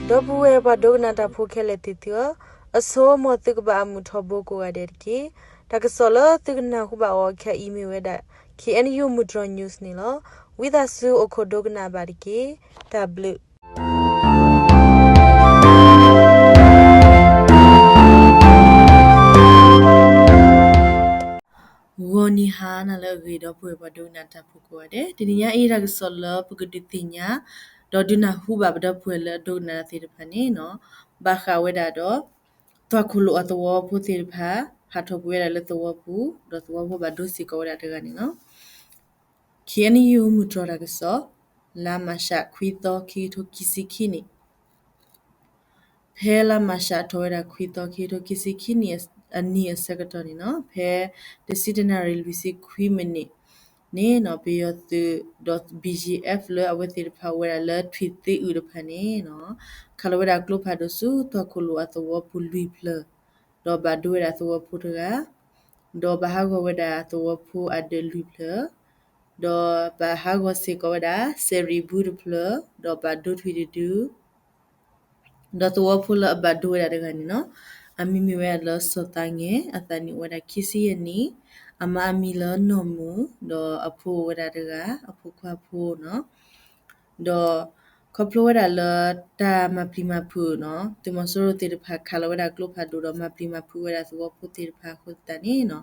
ဒီပုၢ်ဝဲၢ်ပှၤဒိကနၣ်တၢ်ဖိခဲလၢာ်သ့ၣ်သုဧၢ, အဆိ မ်သုကဘၣ်အမုာ်ထီဘိကိးဂၤဒဲးတက့ၢ်. တၢ်ကစီၣ်လၢသုကနၢ်ဟူဘၣ်အီၤခဲအံၤမ့ၢ်ဝဲဒၣ် K N U မုၢ်တြီၤ news န့ၣ်လီၤ. ဝံသးစူၤအိၣ်ခိးဒိကနၣ်ဘၣ်တက့ၢ်. တၢ်ဘျုး ဂီၤနံၤဟါနၤလၢအဂ့ၤ ဒီပုၢ်ဝဲၢ်ပှၤဒိကနၣ်တၢ်ဖိကိးဂၤဒဲး, တနံၤညါအံၤတၢ်ကစီၣ်လၢပကဒုးသ့ၣ်ညါ ဒီးဒုးနၢ်ဟူဘၣ်ပဒီပုၢ်ဝဲၢ်လၢအဒိကနၣ်တၢ်သ့ၣ်တဖၣ်န့ၣ်နီၤ, ဘၣ်ဃးဝဲဒၣ်ဒီး သွၣ်ခိၣ်လိာ်အသဝီဖိသ့ၣ်တဖၣ် ဟးထီၣ်ကွံာ်ဝဲဒၣ်လၢသဝီပူၤ ဒီးသဝီဖိဘၣ်ဒိစ့ၢ်ကီးဝဲဒၣ်တဂၤန့ၣ်လီၤ. K N U မုၢ်တြီၤတၢ်ကစီၣ်, လါမၢ်ၡး ခွံသီ ခံကထိခံဆံခံနံၣ် ဖဲလါမၢ်ၡးထီၣ်ဝဲဒၣ် ခွံသီ ခံကထိခံဆံခံနံၣ် အနံၤအဆၢကတီၢ်န့ၣ်နီၤ, ဖဲတဆံတၢနၣ်ရံၣ် လွံၢ်ဆံခွံမံးနံးန့ၣ်နီၤ, ပယီၤသုးဒီး B G F လၢအဝဲသ့ၣ်တဖၣ်အိၣ်ဝဲဒၣ်လၢထွံၣ်သ့အုးတဖၣ်န့ၣ်နီၤ, ခးလီၤဝဲဒၣ်ကျိဖးဒိၣ်ဆူ သွၣ်ခိၣ်လိာ်အသဝီပူၤလွံၢ်ဖျၢၣ်, ဒီးဘၣ်ဒိဝဲဒၣ်သဝီဖိတဂၤ, ဒီးဘၣ်ဟးဂီၤဝဲဒၣ်သဝီဖိအဒၢးလွံၢ်ဖျၢၣ်, ဒီးဘၣ်ဟးဂီၤစ့ၢ်ကီးဝဲဒၣ် စဲးရံးဘုတဖျၢၣ်, ဒီးဘၣ်ဒိထွံၣ်တဒု, ဒီးသဝီဖိလၢအဘၣ်ဒိဝဲဒၣ်တဂၤန့ၣ်နီၤ, အမံၤမ့ၢ်ဝဲဒၣ်လၢ စီၤသးငဲၤ, အသးနံၣ်အိၣ်ဝဲဒၣ်ခံဆံယဲၢ်နံၣ်, အမါအမံၤလၢနီၢ်မုၣ်, ဒီးအဖိအိၣ်ဝဲဒၣ်တဂၤ, အဖိခွါဖိနီၤ, ဒီးခီဖျိဝဲဒၣ်လၢတၢ်မၤပျံၤမၤဖုးနီၤ, သုးမီၤစိရိၤသ့ၣ်တဖၣ်ခးလီၤဝဲဒၣ်ကျိဖးဒိၣ်ဒီးမၤပျံၤမၤဖုးဝဲဒၣ်သဝီဖိသ့ၣ်တဖၣ်အဃိသတးန့ၣ်နီၤ,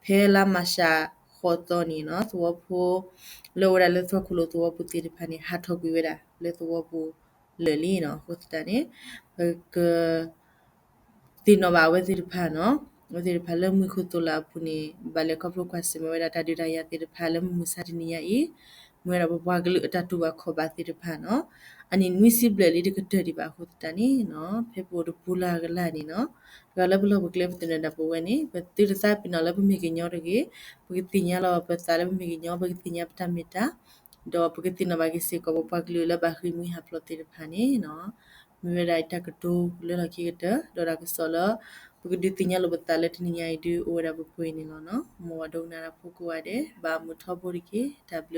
ဖဲလါမၢ်ၡးဃိးသီန့ၣ်နီၤ, သဝီဖိလၢအိၣ်ဝဲဒၣ်လၢသွၣ်ခိၣ်လိာ်သဝီပူၤသ့ၣ်တဖၣ်န့ၣ် ဟးထီၣ်ကွံာ်ဝဲဒၣ်လၢသဝီပူၤလၢာ်လံနီၤ, အဃိသတးန့ၣ် ပက သ့ၣ်နီၣ်ဘၣ်အဝဲသ့ၣ်တဖၣ်နီၤ, အဝဲသ့ၣ်တဖၣ်လၢမုၢ်ခိၣ်သိၣ်လၢအပူၤန့ၣ် ဘၣ်လဲၤခီဖျိကွၢ်ဆၢၣ်မဲာ်ဝဲဒၣ်တၢ်ဒုးတၢ်ယၤသ့ၣ်တဖၣ်လၢမုၢ်မဆါတနံၤညါအံၤ, မ့ၢ်ဝဲဒၣ်ပပှၤကလုာ်အတၢ်တူၢ်ဘၣ်ခီၣ်ဘၣ်သ့ၣ်တဖၣ်နီၤ, အနံၣ်နွံဆံဘျဲၣ်လံတကတၢၢ်ဒံးဘၣ်အဃိသတးန့ၣ်နီၤ, ဖဲပအိၣ်တပူၤလၢ်ကလာ်န့ၣ်နီၤ, တဂၤလၢပလီၢ်ပကျဲပသနၢၣ်ဒၣ်ပဝဲန့ၣ် ပသုတသးပ့ၤနီၣ်လၢပမ့ၢ်ကညီတဂ့ၤ, ပကသ့ၣ်ညါလီၤပသးလၢပမ့ၢ်ကညီ, ပကသ့ၣ်ညါပတၢ်မ့ၢ်တၢ် ဒီးပကသ့ၣ်နီၣ်ဘၣ်က့ၤစ့ၢ်ကီးပပှၤကလုာ်လၢဘၣ်ဃ့ၢ်မှံဟးဖျိးသ့ၣ်တဖၣ်န့ၣ်နီၤ, မ့ၢ်ဝဲဒၣ်တၢ်ကတိၤလၢလီၢ်ခံကတၢၢ်, ဒီးတၢ်ကစီၣ်လၢ ပကဒုးသ့ၣ်ညါလိာ်ပသးလၢတနံၤညါအံၤဒုး အိၣ်ဝဲဒၣ်ပှဲၤပှဲၤန့ၣ်လီၤနီၤ, မ်ပှၤဒိကနၣ်တၢ်ဖိကိးဂၤဒဲး ဘၣ်မုာ်ထီဘိတက့ၢ်, တၢ်ဘျုး.